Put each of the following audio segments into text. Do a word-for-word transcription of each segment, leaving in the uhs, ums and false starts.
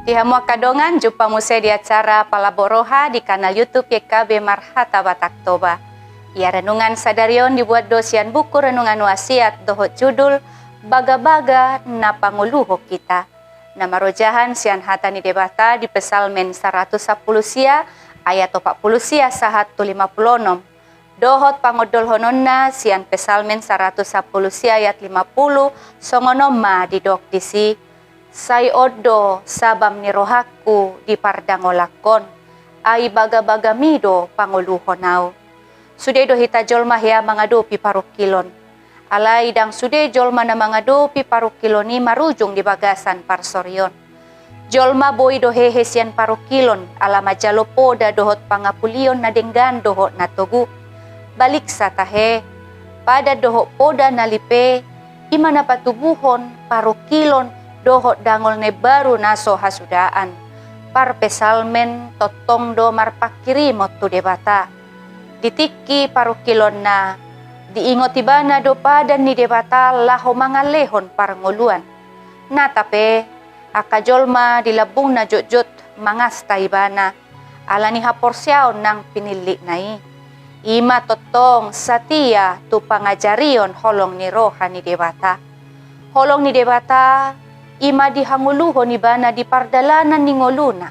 Di hamu angka dongan, jumpa muse di acara Palabo Roha di kanal YouTube Y K B Marhata Batak Toba. Ia renungan sadari on dibuat do sian buku renungan wasiat dohot judul Bagabaga na pangoluhon hita. Na marojahan sian hata ni Debata di Psalmen saratus sampulu sia, ayat opat pulu sia sahat tu lima pulu onom. Dohot pangondolhononna sian Psalmen saratus sampulu sia ayat lima pulu, songon on ma didok disi: Sai on do sabam ni rohangku di pardangolangkon, ai bagabagami do pangoluhon ahu. Sude do hita jolma hea mangadopi parungkilon. Alai ndang sude jolma na mangadopi parungkilon i marujung di bagasan parsorion. Jolma boi do hehe sian parungkilon ala manjalo poda dohot pangapulion na denggan dohot na togu. Baliksa tahe, padan dohot poda na lipe, i ma na patubuhon parungkilon dohot dangol na imbaru na so hasudaan. Parpsalmen tongtong do marpanghirimon tu Debata. Di tingki parungkilonna, diingot ibana do padan ni Debata laho mangalehon parngoluan. Nata pe, angka jolma di lambungna jotjot mangasta ibana, ala ni haporseaon nang pinillitna i. I ma tongtong satia tu pangajarion holong ni roha ni Debata. Holong ni Debata, i ma dihangoluhon ibana di pardalanan ni ngoluna.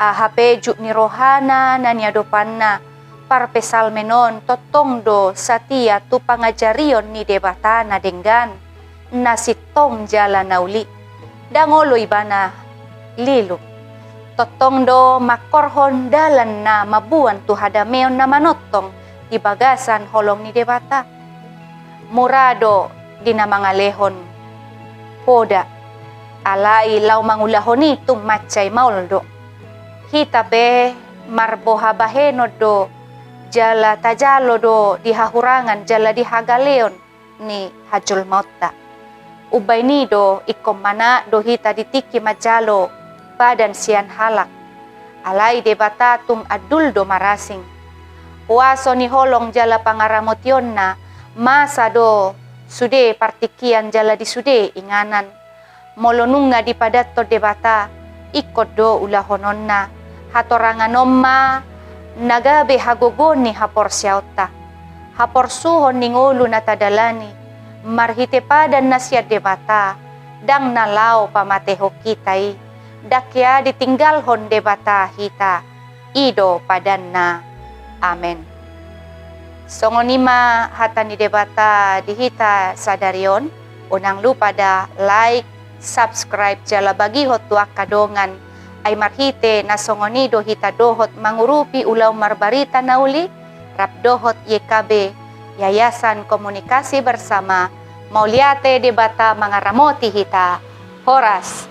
Aha pe jut ni rohana na niadopanna, parpsalmen on tongtong do satia tu pangajarion ni Debata na denggan, na sintong jala na uli. Ndang olo ibana lilu. Tongtong do mangkorhon dalan na mamboan tu hadameon na manongtong di bagasan holong ni Debata. Mura do di na mangalehon poda, alai laho mangulahon i tung mansai maol do. Hita pe marboha bahenon do, jala tajalo do di hahurangan jala di hagaleon ni hajolmaonta. Umbahen i do ingkon manat do hita di tingki manjalo padan sian halak. Alai Debata tung andul do marasing. Huaso ni holong jala pangaramotionna masa do sude partingkian jala di sude inganan. Molo nunga dipadanhon Debata, ingkon do ulahononna. Hatorangan on ma na gabe hagogoon ni haporseaonta. Haporsuhon ni ngolu na tadalani marhite padan na sian Debata, ndang na laho pamatehon hita i. Ndang hea ditinggalhon Debata hita. I do padanna. Amen. Songon i ma hata ni Debata di hita sadari on. Unang lupa da like, subscribe jala bagihon tu angka dongan. Ai marhite na songon i do hita dohot mangurupi ulaon marbarita na uli, rap dohot Y K B, Yayasan Komunikasi Bersama. Mauliate, Debata mangaramoti hita. Horas.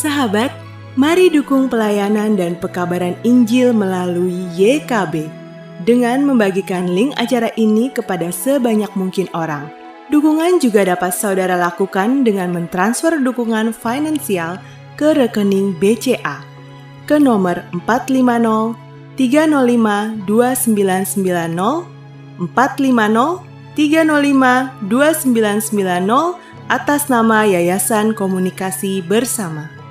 Sahabat, mari dukung pelayanan dan pekabaran Injil melalui Y K B dengan membagikan link acara ini kepada sebanyak mungkin orang. Dukungan juga dapat saudara lakukan dengan mentransfer dukungan finansial ke rekening B C A ke nomor empat lima nol tiga nol lima dua sembilan sembilan nol, empat lima nol tiga nol lima dua sembilan sembilan nol, atas nama Yayasan Komunikasi Bersama.